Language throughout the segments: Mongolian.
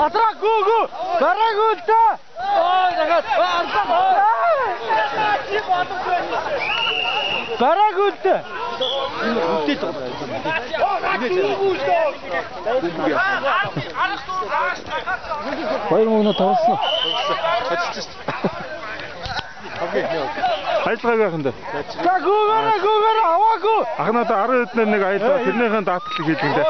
Атраа гүү гүү. Бараагүй л дээ. Ой дахиад арлаа. Бараагүй л дээ. Энэ үлдээд байгаа юм. Баяр мөнгө тавсан. Ажиллаж шүү дээ. Ажиллагаагүй ахын даа. За гүүгээрээ гүүгээрээ аваагүй. Ах надаа 10 хэднэр нэг аялаа тэрнийхэн даатгалыг хийдэг дээ.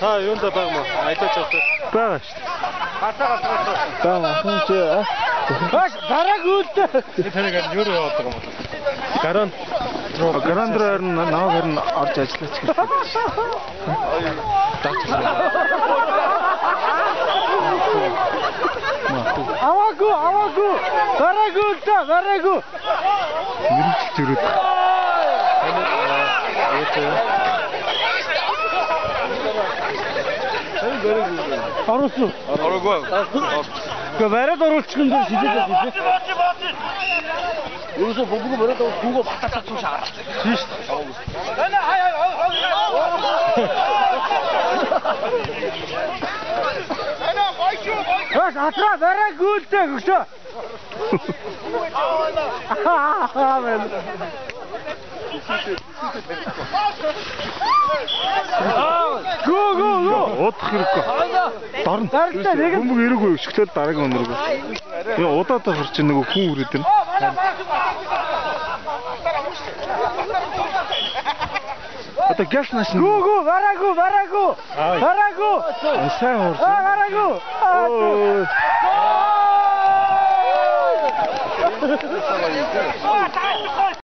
Та юунда байгаа мó? Аялаач авдаг. Байгаа шүү дээ. Гартаа гартаа. Байгаа ахын чи Баш бараагүй л дээ. Тэр таныг юу яваад байгаа юм бол? Гаран Гаран дээр наваа харин орж ажиллаач гэж. Аваагүй аваагүй. Бараагүй л дээ бараагүй. Мэргэжил зөрөөд. Оруулсан. Ороогүй. Гэхдээ бариад оруулчих юм дээр шидээд байсан тийм. Ерөөсөө бөмбөг бариад гүүгөө баталаа цуш агаад. Тийм шүү дээ. Баш атраа бараагүй л дээ хөшөө. Аа мэн. Гүү гүү гүү. Удах хэрэггүй. Дорно. Дарагтай нэг нь Бөмбөг эрээгүй өшгөлөөл дараагийн өнөргөө. Яа удаад ахар чи нөгөө хүн үрээд байна. Одоо гяс нааш нь. Гүү гүү бараагүй бараагүй. Бараагүй. Сайн хуурсан. Аа бараагүй. Ой.